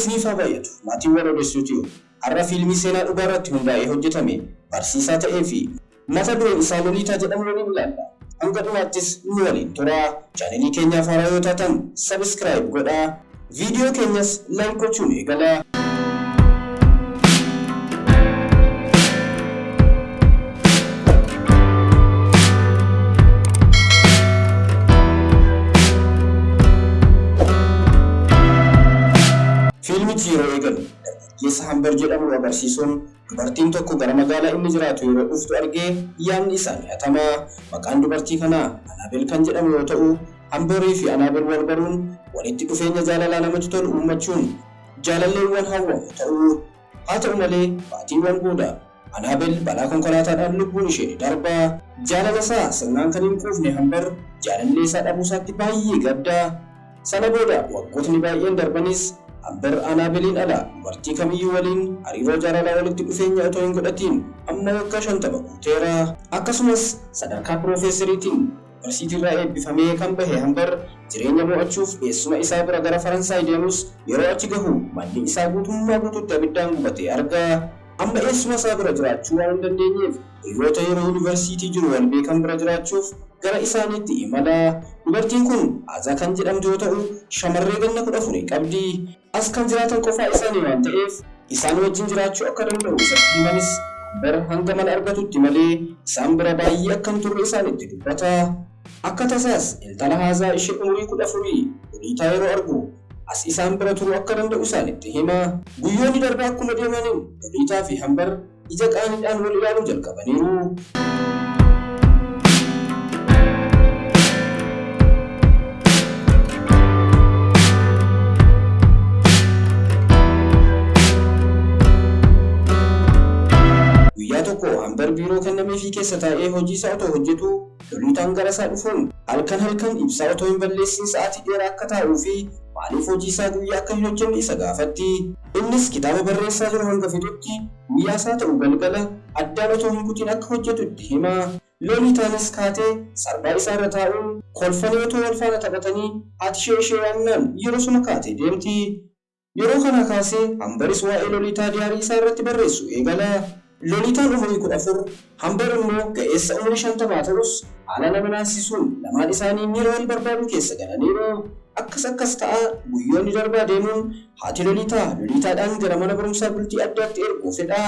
isiniif haa baay'atu. Maatiiwwan odeessituuti. Har'a fiilmii seenaa dhugaa irratti hundaa'ee hojjetame barsiisaa ta'ee fi mata dureen isaa Loliitaa jedhamu waliin ilaalla. Hanga dhumaattis nu waliin turaa. Chaanelii keenyaaf haaraa yoo taatan subscribe godhaa. Viidiyoo keenyas like gochuun eegalaa. Fiilmichi yeroo eegalu dargaggeessa Hambar jedhamu agarsiisuun dubartiin tokko gara magaalaa inni jiraatu yeroo dhuftu argee yaadni isaa ni hatama. Maqaan dubartii kanaa Anaabel kan jedhamu yoo ta'u, Hambarii fi Anaabel wal baruun walitti dhufeenya jaalalaa namatti tolu uummachuun jaalalleewwan hawwamu ta'u. Haa ta'u malee baatiiwwan booda Anaabel balaa konkolaataadhaan lubbuun ishee ni darba. Jaalala isaa sirnaan kan hin quufne Hambar jaalallee isaa dhabuusaatti baay'ee gadda. Sana booda waggootni baay'een darbanis Hambar Anaabeliin ala dubartii kamiyyuu waliin hariiroo jaalalaa walitti dhufeenya otoo hin godhatiin amma waggaa 50 guuteera. Akkasumas sadarkaa piroofeeseriitiin yuunivarsiitiirraa eebbifamee kan bahe Hambar jireenya mo'achuuf eessuma isaa bira gara Faransaay deemus yeroo achi gahu manni isaa guutummaa guutuutti abiddaan gubatee arga. Amma eessuma isaa bira jiraachuu waan hin dandeenyeef hiriyoota yeroo yuunivarsiitii jiru wal beekan bira jiraachuuf gara isaaniitti imala. Dubartiin kun Haazaa kan jedhamtu yoo ta'u shamarree ganna 14 qabdi. As kan jiraatan qofaa isaanii waan ta'eef isaan wajjin jiraachuu akka danda'u isatti himanis Hambar hanga mana argatutti malee isaan bira baay'ee akka hin turre isaanitti dubbata. Akka tasaas intala Haazaa ishee umurii 14 Loliitaa yeroo argu as isaan bira turuu akka danda'u isaanitti hima. Guyyoonni darbaa akkuma deemaniin Loliitaa fi Hambar ija qaaniidhaan wal ilaaluu jalqabaniiru. Guyyaa tokko Hambar biiroo kennameefii keessa taa'ee hojii isaa otoo hojjetu Loliitaan gara isaa dhufuun halkan halkan ibsaa otoo hin balleessin sa'aatii dheeraa akka taa'uu fi maaliif hojii isaa guyyaa akka hin hojjenne isa gaafatti. Innis kitaaba barreessaa jiru hanga fixutti guyyaa isaa ta'u galgala addaan otoo hin kutin akka hojjetu itti hima. Loliitaanis kaatee sarbaa isaa irra taa'uun kolfanii otoo wal faana taphatanii haati ishee ishee waamnaan yerosuma kaatee deemti. Yeroo kanaa kaasee Hambaris waa'ee Loliitaa diyaarii isaa irratti barreessuu eegala. Loliitaan umurii 14, Hambar immoo ga'eessa umurii 50 ta'us haala nama naasisuun lamaan isaanii miira wal barbaaduu keessa galaniiru. Akkas akkas ta'aa guyyoonni darbaa deemuun haati Loliitaa Loliitaadhaan gara mana barumsaa bultii addaatti erguu fedha.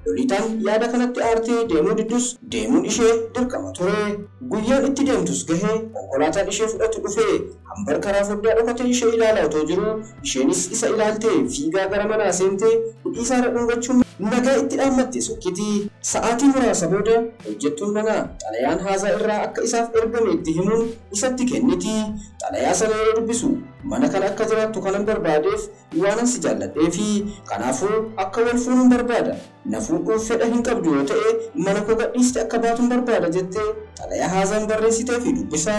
Loliitaan yaada kanatti aartee deemuu diddus deemuun ishee dirqama ture. Guyyaan itti deemtus gahee konkolaataan ishee fudhatu dhufee Hambar karaa foddaa dhokatee ishee ilaalaa otoo jiruu isheenis isa ilaaltee fiigaa gara manaa seentee hidhii isaarra dhungachuun nagaa itti dhaammattee sokkiti. Sa'aatii muraasa booda hojjettuun manaa xalayaan Haazaa irraa akka isaaf ergame itti himuun isatti kenniti. Xalayaa sana yeroo dubbisu mana kana akka jiraattu kanan barbaadeef waanan si jaalladheefi. Kanaafuu akka wal fuunun barbaada. Na fuudhuuf fedha hin qabdu yoo ta'e mana koo gadhiiste akka baatun barbaada jettee xalayaa Haazaan barreessiteefii dubbisa.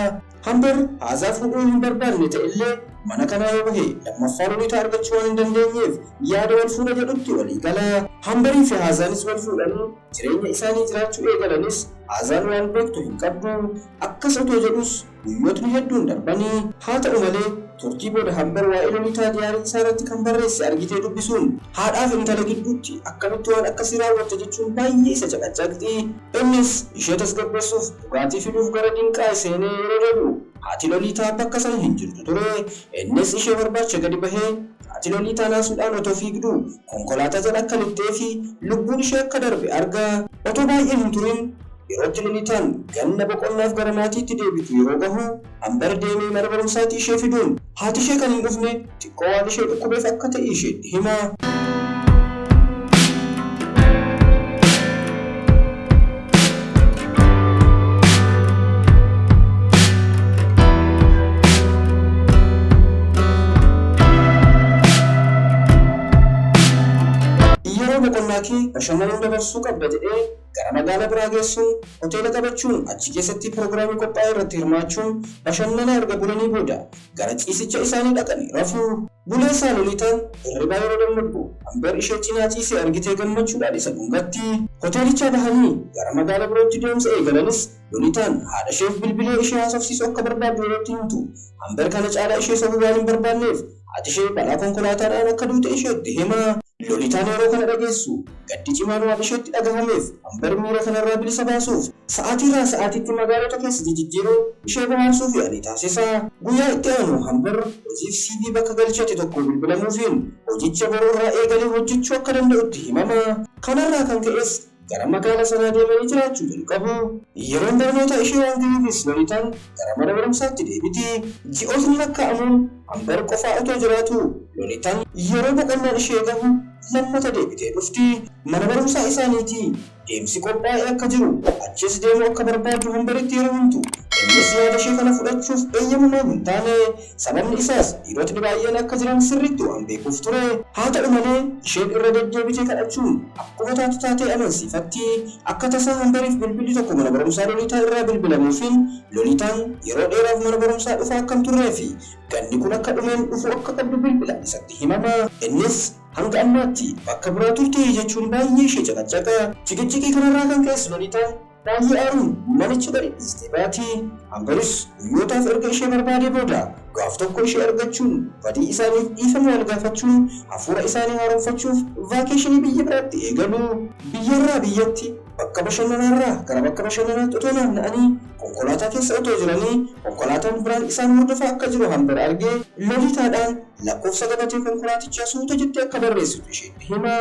Hambar Haazaa fuudhuu hin barbaadne ta'ellee mana kanaa yoo bahe lammaffaa Loliitaa argachuu waan hin dandeenyeef yaada wal fuudha jedhutti walii gala. Hambarii fi Haazaanis wal fuudhanii jireenya isaanii jiraachuu eegalanis Haazaan waan beektu hin qabdu. Akkas otoo jedhus guyyootni hedduun darbanii. Haa ta'u malee turtii booda Hambar waa'ee Loliitaa diyaarii isaa irratti kan barreesse argitee dubbisuun haadhaaf intala gidduutti akkamitti waan akkasii raawwatte jechuun baay'ee isa caqacaqxi. Innis ishee tasgabbeessuuf dhugaatii fiduuf gara dinqaa seenee yeroo deebi'u haati Loliitaa bakka sana hin jirtu ture. Innis ishee barbaacha gadi bahee haati Loliitaa naasuudhaan otoo fiigduu konkolaataa jala akka lixxee fi lubbuun ishee akka darbe arga. Otoo baay'ee hin turin yerootti Loliitaan ganna boqonnaaf gara maatiitti deebitu yeroo gahu Hambar deemee mana barumsaatii ishee fiduun haati ishee kan hin dhufne xiqqoo waan ishee dhukkubeef akka ta'e isheetti hima. Yeroo boqonnaa kee bashannanuun dabarsuu qabda jedhee gara magaala biraa geessuun hoteela qabachuun achi keessatti piroogiraamii qophaa'e irratti hirmaachuun bashannana erga bulanii booda gara ciisicha isaanii dhaqanii rafu. Bulee isaa Loliitaan hirribaa yeroo dammaqxu Hambar ishee cinaa ciisee argitee gammachuudhaan isa dhungatti. Hoteelichaa bahanii gara magaala birootti deemsa eegalanis Loliitaan haadha isheef bilbilee ishee haasofsiisuu akka barbaaddu yeroo itti himtu Hambar kana caalaa ishee sobuu waan hin barbaanneef haati ishee balaa konkolaataadhaan akka duute isheetti hima. Lolitaan yeroo kana dhageessu gaddi cimaan waan isheetti dhagahameef Hambar miira kanarraa bilisa baasuuf sa'aatiirraa sa'aatiitti magaalota keessa jijjiiruu ishee bohaarsuuf yaalii taasisa. Guyyaa itti aanu Hambar hojiif CV bakka galchate tokko bilbilamuufiin hojicha boruurraa eegalee hojjechuu akka danda'utti himama. Kanarraa kan ka'es gara magaala sanaa deemanii jiraachuu jalqabu. Yeroon barnoota ishee waan ga'eefis Lolitaan gara mana barumsaatti deebiti. Ji'ootni lakkaa'amuun Hambar qofaa otoo jiraatu Lolitaan yeroo boqonnaan ishee gahu lammata deebitee dhufti. Mana barumsaa isaaniitii deemsi qophaa'ee akka jiru achis deemuu akka barbaaddu Hambaritti yeroo himtu innis yaada ishee kana fudhachuuf eeyyamamaa hin taane. Sababni isaas dhiirotni baay'een akka jiran sirriitti waan beekuuf ture. Haa ta'u malee isheen irra deddeebitee kadhachuun akkuma taatu taatee amansiifatti. Akka tasaa Hambariif bilbilli tokko mana barumsaa Lolitaa irraa bilbilamuufiin Lolitaan yeroo dheeraaf mana barumsaa dhufaa akka hin turree fi ganni kun akka dhumeen dhufuu akka qabdu bilbilaan isatti himama. Innis hanga ammaatti bakka biraa turte jechuun baay'ee ishee caqacaqa. Ciqiciqii kanarraa kan ka'es Lolitaan baay'ee aaruun manicha gadi dhiistee baati. Hambaris guyyootaaf erga ishee barbaadee booda gaaf tokko ishee argachuun badii isaaniif dhiifama wal gaafachuun hafuura isaanii haaromfachuuf vacation biyya biraatti eegalu. Biyyarraa biyyatti, bakka bashannanaarraa gara bakka bashannanaatti otoo naanna'anii konkolaataa keessa otoo jiranii konkolaataan biraan isaan hordofaa akka jiru Hambar argee Lolitaadhaan lakkoofsa gabatee konkolaatichaa suuta jettee akka barreessitu isheetti hima.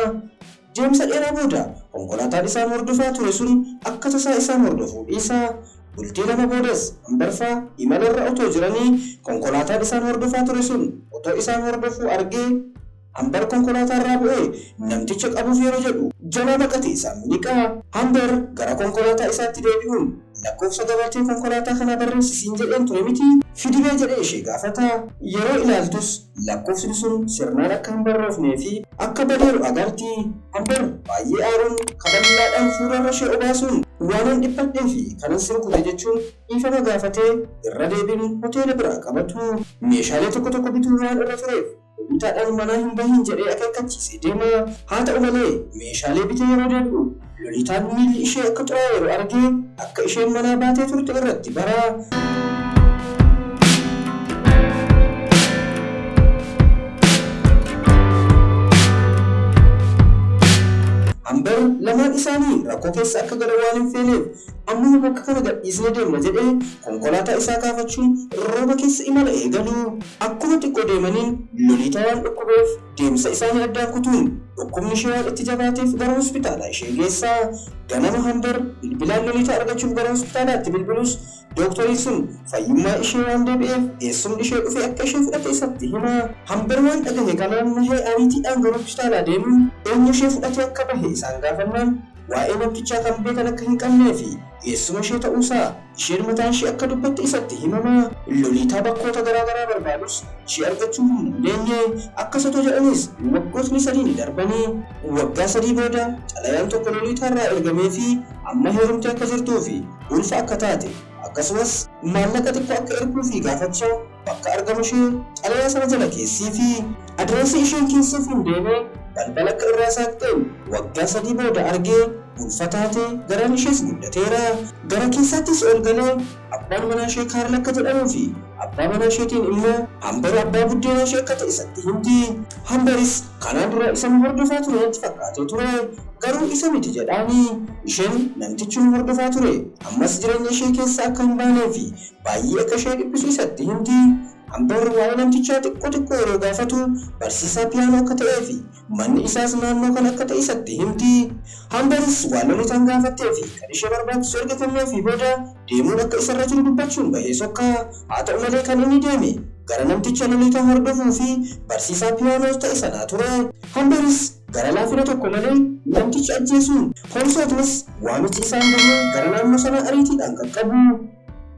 Deemsa dheeraa booda konkolaataan isaan hordofaa ture sun akka tasaa isaan hordofuu dhiisa. Bultii 2 boodas Hambarfaa imalarra otoo jiranii konkolaataan isaan hordofaa ture sun otoo isaan hordofuu argee Hambar konkolaataarraa bu'ee namticha qabuuf yeroo jedhu jalaa baqate isaan miliqa. Hambar gara konkolaataa isaatti deebi'uun lakkoofsa gabatee konkolaataa kanaa barreessi siin jedheen ture miti fidibee jedhee ishee gaafata. Yeroo ilaaltus lakkoofsni sun sirnaan akka hin barroofnee fi akka badeeru agarti. Hambar baay'ee aaruun kaballaadhaan fuularra ishee obaasuun waanan dhiphadhee fi kanan si rukute jechuun dhiifama gaafatee irra deebiin hoteela biraa qabatu. Meeshaalee tokko tokko bituu waan irra tureef Lolitaadhaan manaa hin bahin jedhee akeekkachiisee deema. Haa ta'u malee meeshaalee bitee yeroo deebi'u Lolitaan miilli ishee akka xuraa'eeru argee akka isheen manaa baatee turte irratti bara. Hambar lamaan isaanii rakkoo keessa akka galan waan hin feeneef ammuma bakka kana gadhiisnee deemna jedhee konkolaataa isaa kaafachuun rooba keessa imala eegalu. Akkuma xiqqoo deemaniin Loliitaa waan dhukkubeef deemsa isaanii addaan kutuun dhukkubni ishee waan itti jabaateef gara hospitaalaa ishee geessa. Ganama Hambar bilbilaan Loliitaa argachuuf gara hospitaalaatti bilbilus dooktoriin sun fayyummaa ishee waan deebi'eef eessumni ishee dhufee akka ishee fudhate isatti hima. Hambar waan dhagahe kanaan nahee ariitiidhaan gara hospitaalaa deemuun eenyu ishee fudhatee akka bahe isaan gaafannaan waa'ee namtichaa kan beekan akka hin qabnee fi eessuma ishee ta'uusaa isheen mataan ishee akka dubbatte isatti himama. Loliitaa bakkoota garaa garaa barbaadus ishee argachuu hin dandeenye. Akkas otoo jedhaniis waggootni 3 ni darbani. Waggaa 3 booda xalayaan tokko Loliitaarraa ergameefii amma heerumtee akka jirtuu fi ulfa akka taate akkasumas maallaqa xiqqoo akka erguufii gaafachaa bakka argama ishee xalayaa sana jala keessiifi. Adireesii isheen keesseefiin deemee balbala akka irraa saaqxeen waggaa 3 booda argee ulfa taatee garaan ishees guddateera. Gara keessaattis ol galee abbaan manaa ishee Kaarl akka jedhamuu fi abbaa manaa isheetiin immoo Hambar abbaa buddeenaa ishee akka ta'e isatti himti. Hambaris kanaan dura isa nu hordofaa ture natti fakkaatee ture, garuu isa miti jedhaani. Isheen namtichi nu hordofaa ture ammas jireenya ishee keessaa akka hin baanee fi baay'ee akka ishee dhiphisu isatti himti. Hambar waa'ee namtichaa xiqqoo xiqqoo yeroo gaafatu barsiisaa piyaanoo akka ta'ee fi manni isaas naannoo kana akka ta'e isatti himti. Hambaris waan Lolitaan gaafattee fi kan ishee barbaachisu erga kenneefii booda deemuun akka isarra jiru dubbachuun bahee sokka. Haa ta'u malee kan inni deeme gara namticha Lolitaa hordofuu fi barsiisaa piyaanoo ta'e sanaa ture. Hambaris gara laafina tokko malee namticha ajjeesuun poolisootnis waamichi isaan gahee gara naannoo sanaa ariitiidhaan qaqqabu.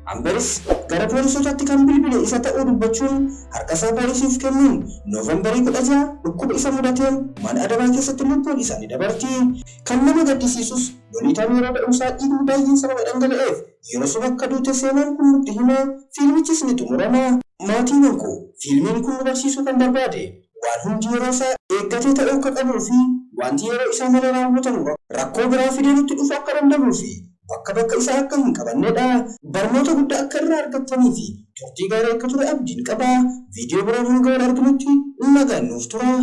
Ambaris gara poolisootaatti kan bilbile isa ta'uu dubbachuun harkasaa poolisiif kennuun Noovambarii 16 dhukkuba isa mudateen mana adabaa keessatti lubbuun isaa ni dabarti. Kan nama gaddisiisus Loliitaan yeroo da'umsaa dhiigni baay'een sababa dhangala'eef yerosuma akka duute seenaan kun nutti hima, fiilmichis ni xumurama. Maatiiwwan koo fiilmiin kun nu barsiisuu kan barbaade waan hundi yeroo isaa eeggatee ta'uu akka qabuu fi wanti yeroo isaa malee raawwatamu rakkoo biraa fidee nutti dhufuu akka danda'uu fi. bakka bakka isaa akka hin qabannedha. Barnoota guddaa akka irraa argattanii fi turtii gaarii akka ture abdiin qaba. Viidiyoo biraan hanga wal arginutti nagaan nuuf tura.